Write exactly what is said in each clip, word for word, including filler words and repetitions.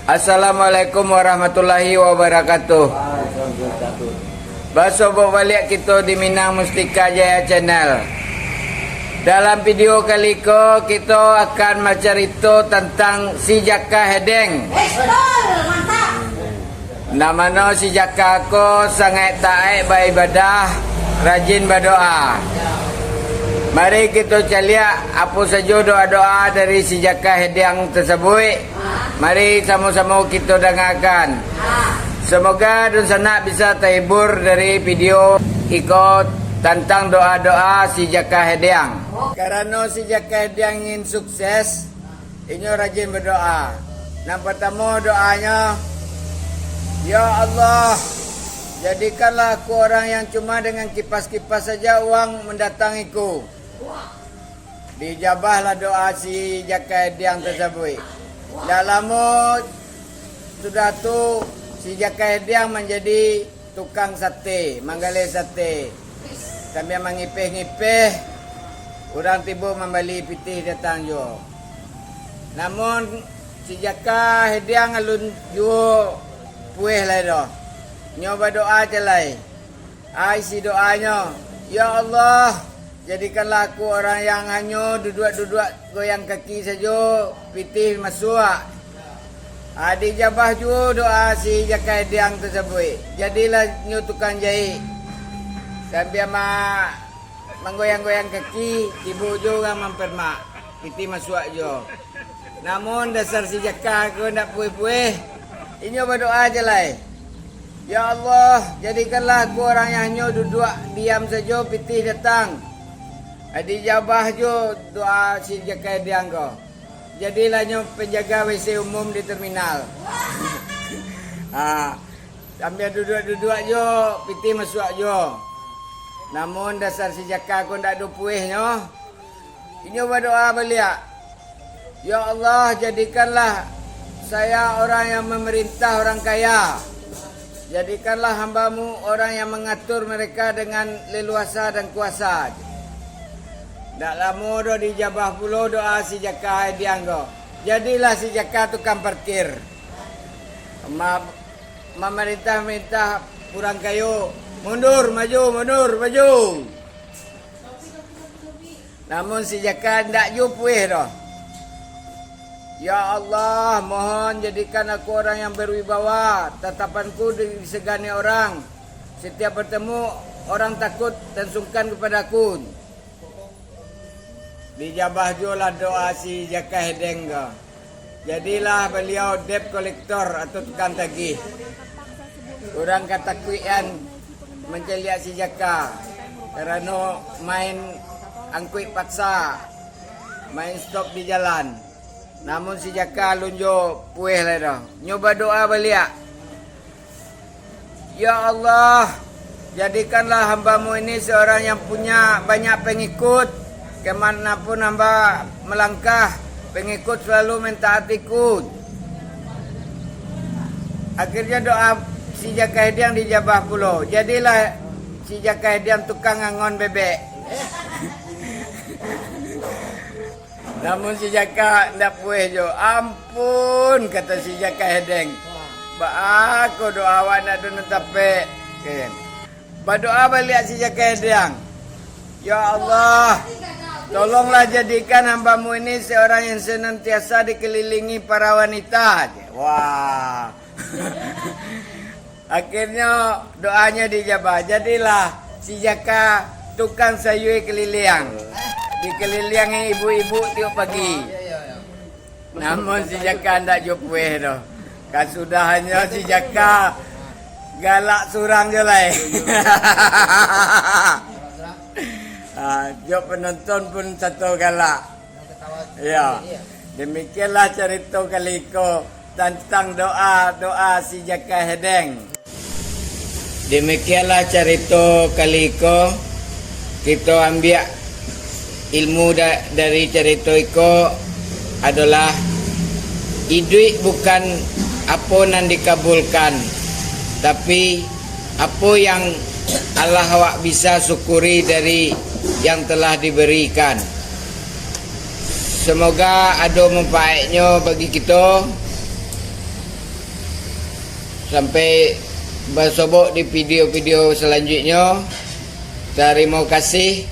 Assalamualaikum warahmatullahi wabarakatuh. Basobok baliak kito di Minang Mustika Jaya Channel. Dalam video kali ko, kito akan bacarito tantang si Jaka Hedeng. Nan mano si Jaka ko sangaik taat baibadah, rajin badoa. Mari kito caliak apo sajo doa-doa dari si Jaka Hedeng tasabuik. Mari samo-samo kito dangakan. Samoga dunsanak bisa tahibur dari video iko tantang doa-doa si Jaka Hedeng. Karano si Jaka Hedeng ingin sukses, inyo rajin badoa. Nan partamo doanyo, "Ya Allah, jadikanlah aku orang yang cuma dengan kipas-kipas saja uang mandatangiku." Diijabahlah doa si Jaka Hedeng tasabuik. Ndak lamo sudah tu, si Jaka Hedeng manjadi tukang sate, manggaleh sate. Sambia mangipeh-ngipeh, urang tibo mambali pitih datang juo. Namun, si Jaka Hedeng alun juo pueh lai doh. Nyo badoa se lai. A isi doanyo, "Ya Allah, jadikanlah aku orang yang hanyo duduak-duduak goyang kaki sajo, pitih masuak." A, diijabah juo doa si Jaka Hedeng tasabuik. Jadilah nyo tukang jahik. Sambia ma-, manggoyang-goyang kaki, tibo juo urang mampermak, pitih masuak juo. Namun dasar si Jaka ko ndak pueh-pueh, inyo badoa se lai. "Ya Allah, jadikanlah aku orang yang hanyo duduak diam sajo, pitih datang." A, diijabah juo doa si Jaka Hedeng ko. Jadilah nyo penjaga W C umum di terminal. Ha, sambia duduak-duduak juo, pitih masuak juo. Namun dasar si Jaka ko ndak ado puehnyo. Inyo badoa baliak, "Ya Allah, jadikanlah saya orang yang memerintah orang kaya. Jadikanlah hamba-Mu orang yang mengatur mereka dengan leluasa dan kuasa." Ndak lamo doh diijabah pulo doa si Jaka Hedeng ko. Jadilah si Jaka tukang parkir. Ma-, mamarintah-marintah urang kayo, "Mundur, maju, mundur, maju!" Namun si Jaka ndak juo pueh doh. "Ya Allah, mohon jadikan aku orang yang berwibawa, tatapanku disegani orang. Setiap bertemu, orang takut dan sungkan kepada aku." Dijabah juolah doa si Jaka Hedeng ko. Jadilah baliau debt collector atau tukang tagih. Urang katakuikan mancaliak si Jaka, karano main angkuik paksa, main stop di jalan. Namun si Jaka alun juo pueh lai doh. Nyo badoa baliak, "Ya Allah, jadikanlah hamba-Mu ini seorang yang punya banyak pengikut. Kemana pun hamba melangkah, pengikut selalu mentaatiku." Akhirnyo doa si Jaka Hedeng dijabah pulo. Jadilah si Jaka Hedeng tukang angon bebek. Namun si Jaka ndak pueh juo. "Ampun," kato si Jaka Hedeng. "Baa ko doa awak ndak ado nan tapek?" Badoa baliak si Jaka Hedeng, "Ya Allah, tolonglah jadikan hamba-Mu ini seorang yang senantiasa dikelilingi para wanita." Wah. Akhirnyo doanyo dijabah. Jadilah si Jaka tukang sayua kaliliang. Dikaliliangi ibu-ibu tiok pagi. Namun si Jaka ndak juo pueh doh. Kasudahannyo si Jaka galak surang juo lai. Ah, jo penonton pun sato galak. Ya. Demikianlah carito kali ko tantang doa-doa si Jaka Hedeng. Demikianlah carito kali ko, kito ambiak ilmu da-, dari carito iko adolah, iduik bukan apo nan dikabulkan, tapi apo yang alah awak bisa syukuri dari yang telah diberikan. Semoga ado manfaatnyo bagi kito. Sampai basobok di video-video selanjutnya. Tarimo kasih.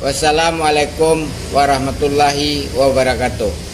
Wassalamualaikum warahmatullahi wabarakatuh.